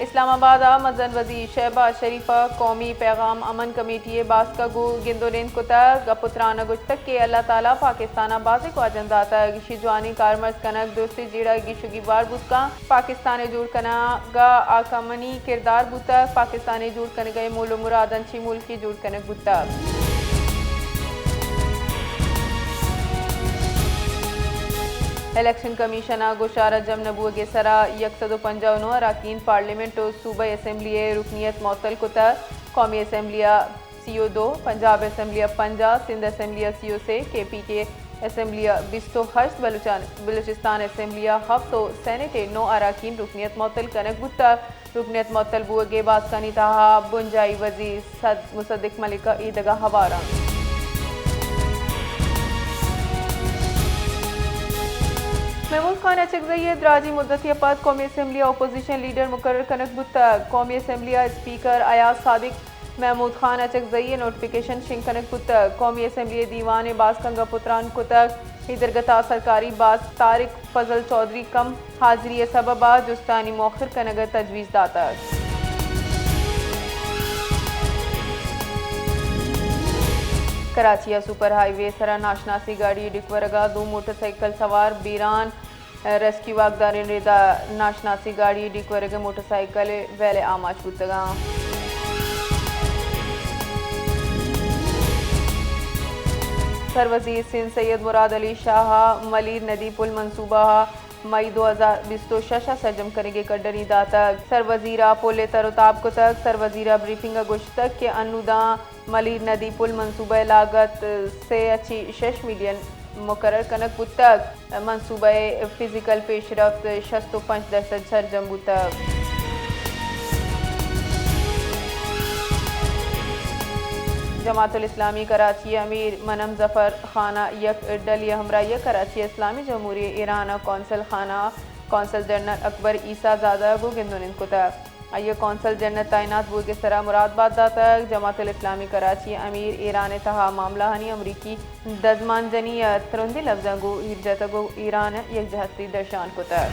اسلام آباد ء مزن وزیر شہباز شریف ء قومی پیغام امن کمیٹی ء باسک ء گوں گند ء نند کتگ۔ گپ ء تران ء گوشتگ کہ اللہ تعالی پاکستان ء بازیں گواجن داتگ، ایشی جوانیں کارمرز کنگ درستیں جیڑہ ء گیش ء گیوار بوت کنت۔ پاکستان ء جوڑ کنگ ء آ کمنی کردار بوتگ، پاکستان ء جوڑ کنگ ء مول ء مراد انچیں ملکے جوڑ کنگ بوتگ۔ الیکشن کمیشن ء گوشارا جم نہ بوگ ء سرا یک سد و پنجاہ و نو اراکین پارلیمنٹ و صوبہ اسمبلی ء رکنیت معطل کتگ۔ قومی اسمبلی ء سی و دو، پنجاب اسمبلی ء پنجاہ، سندھ اسمبلی ء سی و سے، کے پی کے اسمبلی ء بیست و ہشت، بلوچان-، بلوچستان اسمبلی ء ہفت و سینیٹ ء نو اراکین رکنیت معطل کنگ بوتگ۔ رکنیت معطل بوگ ء باسکانی تہا بنجاہی وزیر صد-، مصدق ملک ء ایدگہ ہوار انت۔ محمود خان اچکزئی ء دراجیں مدتے ء پد قومی اسمبلی ء اپوزیشن لیڈر مقرر کنگ بوتگ۔ قومی اسمبلی ء اسپیکر ایاز صادق محمود خان اچکزئی ء نوٹیفکیشن شنگ کنگ بوتگ۔ قومی اسمبلی ء دیوان ء باسکاں گپ ء تران کتگ۔ اے درگت ء سرکاری باسک طارق فضل چوہدری کم حاضری ء سبب ء جستانی موخر کنگ ء تجویز داتگ۔ کراچی ء سپر ہائی وے ء سرا ناشناسیں گاڑی ء ڈیک ورگ ء دو موٹر سائیکل سوار بیران، ریسکیو واکدارانی رد ء ناشناسیں گاڑی ء ڈیک ورگ ء موٹر سائیکل ء ویل ء آماچ بوتگ انت۔ سروزیر سندھ سید مراد علی شاہ ء ملیر ندی پل منصوبہ ء مئی دو ہزار بیست و شش ء سرجم کنگ ء کڈنی داتگ۔ سروزیر ء پل ء تر و تاب کتگ۔ سروزیر ء بریفنگ ء گوشتگ کہ انوداں ملیر ندی پل منصوبہ ء لاگت سے اچی شش ملین مقرر کنگ بوتگ۔ منصوبہ ء فزیکل پیشرفت شست و پنچ درسد سرجم بوتگ۔ جماعت الاسلامی کراچی ء امیر منم ظفر خان ء یک ڈلی ء ہمراہی ء کراچی ء اسلامی جمہوری ایران ء قونصل خانہ قونصل جنرل اکبر عیسی زادہ ء گوں گند ء نند کتگ۔ آئی ء قونصل جنرل تعینات بوگ ء سرا مراد بات داتگ۔ جماعت الاسلامی کراچی ء امیر ایران ء تہا معاملہانی امریکی دزمانجنی ء ترندیں لبزاں گوں ایر جتگ ء ایران ء یکجہتی درشان کتگ۔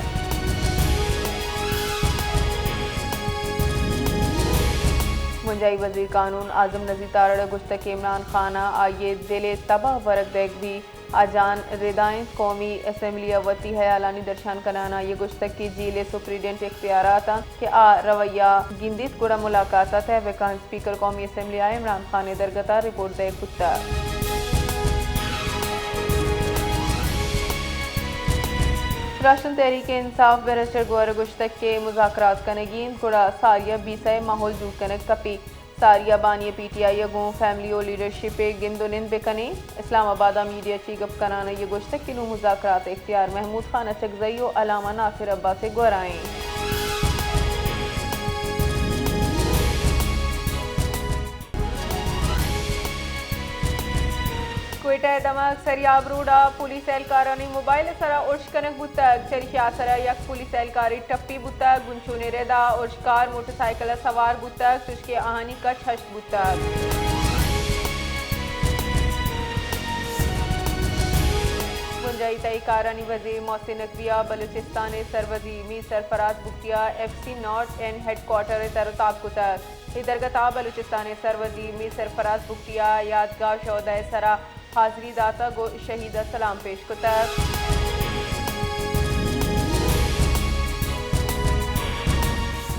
بنجاہی وزیر قانون اعظم نذیر تارڑ ء گوشتگ کہ عمران خان ء آئی ء دل ء تب ء ورگ دئیگ بیت۔ آ جان ردا انت۔ قومی اسمبلی ء وتی ہیالانی درشان کنان آئی ء گوشتگ کہ جیل ء سپریڈنٹ اختیارات انت کہ آ رویہ گندیت گڑا ملاقات ء تہ بہ کنت۔ اسپیکر قومی اسمبلی ء عمران خان ء درگت ء رپورٹ دئیگ بوتگ۔ راشن تحریک انصاف بیرسٹر گوہر ء گوشتگ کہ مذاکرات کنگی انت گڑا ساری ء بیسہ ء ماحول جوڑ کنگ کپی۔ ساری ء بانی ء پی ٹی آئی ء گوں فیملی و لیڈرشپ ء گند و نند بہ کنیں۔ اسلام آباد ء میڈیا چی گپ کنان ء یہ گوشتگ کہ نوں مذاکرات ء اختیار محمود خان اچکزئی و علامہ ناصر عباس ء گورا ایں۔ کوئٹہ ء دمگ سریاب روڈ ء پولیس اہلکارانی موبائل ء سرا ارش کنگ بوتگ۔ چریشی ء سرا یک پولیس اہلکارے ٹپی بوتگ۔ گنچونیں رد ء ارشکار موٹر سائیکل ء سوار بوتگ، چوشکہ آہانی کچ ہشت بوتگ۔ بنجاہی تہی کارانی وزیر محسن نقوی ء بلوچستان ء سروزیر میر سرفراز بگٹی ء F C north and head quarter ء تر و تاب کتگ۔ اے درگت ء بلوچستان ء سروزیر میر سرفراز بگٹی ء یادگاہ شہداء ء سرا حاضری داتگ و شہید ء سلام پیش کتگ۔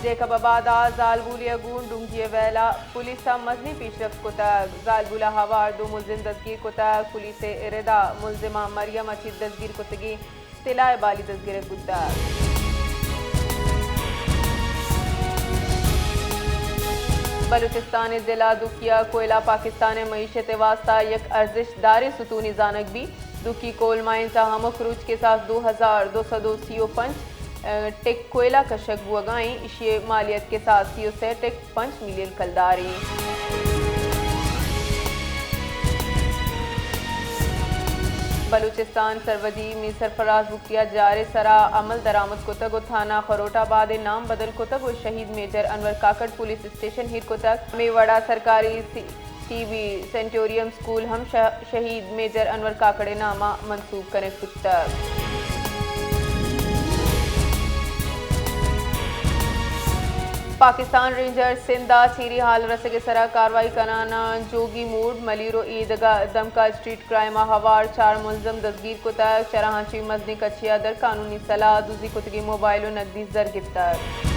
جیکب آباد ء زالبولے ء گوں ڈونگی ء ویل ء پولیس ء مزنیں پیشرفت کتگ۔ زالبول ء ہوار دو ملزم دزگیر کتگ۔ پولیس ء رد ء ملزماں مریم ء چہ دزگیر کتگیں طلاء ء بالی دزگرگ بوتگ۔ بلوچستان ء ضلع دکی ء کوئلہ پاکستان ء معیشت ء واستہ یک ارزشت داریں ستونے زانگ بیت۔ دکی کول مائنز ء ہمک روچ کساس دو ہزار دو سد و سی و پنچ ٹک کوئلہ کشگ بوگا ایں۔ ایشی ء مالیت کساس سی و سے ٹک پنچ ملین کلدار ایں۔ بلوچستان سروزیر میر سرفراز بگٹی ء جار ء سرا عمل درآمد کتگ و تھانہ خروٹ آباد ء نام بدل کتگ و شہید میجر انور کاکڑ پولیس اسٹیشن ہیر کتگ۔ ہمے وڑا سرکاری سی-، ٹی وی سینٹوریم اسکول ہم شہ-، شہید میجر انور کاکڑ ء نام ء منسوب کنگ بوتگ۔ پاکستان رینجرز سندھ ءَ چیری حال رسگ ءِ سرا کاروائی کنان ءَ جوگی موڈ، ملیر ءُ ایدگہ دمکا اسٹریٹ کرائم ءَ ہوار چار ملزم دزگیر کتگ، چراہاں چہ مزنیں کچے ءَ در قانونی سلاہ، دزی کتگیں موبائل ءُ نقدی زر گپتگ۔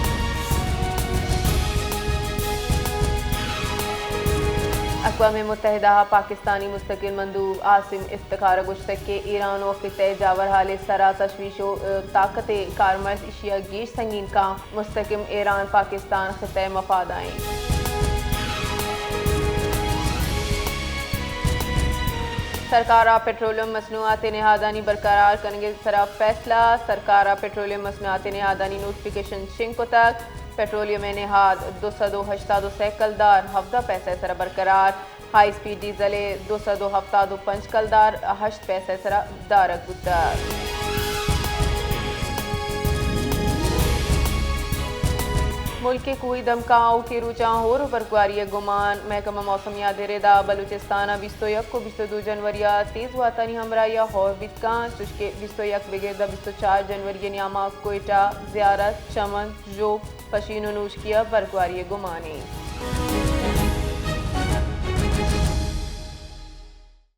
اقوام متحدہ ءَ پاکستانی مستقل مندوب عاصم افتخار ءَ گوشتگ کہ ایران ءُ خطہ ءِ جاورحال ءِ سرا تشویش ءُ طاقت ءِ کارمرز ایشی ءَ گیش سنگین کاں۔ مستقل ایران پاکستان خطہ ءِ مفاد ءَ اِنت۔ سرکار ءَ پٹرولیم مصنوعات ءِ نہادانی برقرار کنگ ءِ سرا فیصلہ۔ سرکار ءَ پٹرولیم مصنوعات ءِ نہادانی نوٹیفکیشن شنگ کتگ۔ پٹرولیم ءِ نہاد دو سد ءُ ہشتاد ءُ سئے کلدار، ہبدہ پیسہ ءِ سرا برقرار۔ ہائی اسپیڈ ڈیزل ءِ دو سد ءُ ہفتاد ءُ پنچ کلدار، ہشت پیسہ ءِ سرا دارگ بوتگ۔ ملک ءِ کوہی دمکاں آؤکیں روچاں ہور ءُ برگواری ءِ گمان۔ محکمہ موسمیات ءِ ردا بلوچستان ءَ بیست ءُ یک ءُ بیست ءُ دو جنوری ءَ تیز واتانی ہمراہی ءَ ہور بیت کنت، چوشکہ بیست ءُ یک بگر داں بیست ءُ چار جنوری ءِ نیام ءَ کوئٹہ، زیارت، چمن، ژوب، پشین ءُ نوشکی ءَ برگواری ءِ گمان اِنت۔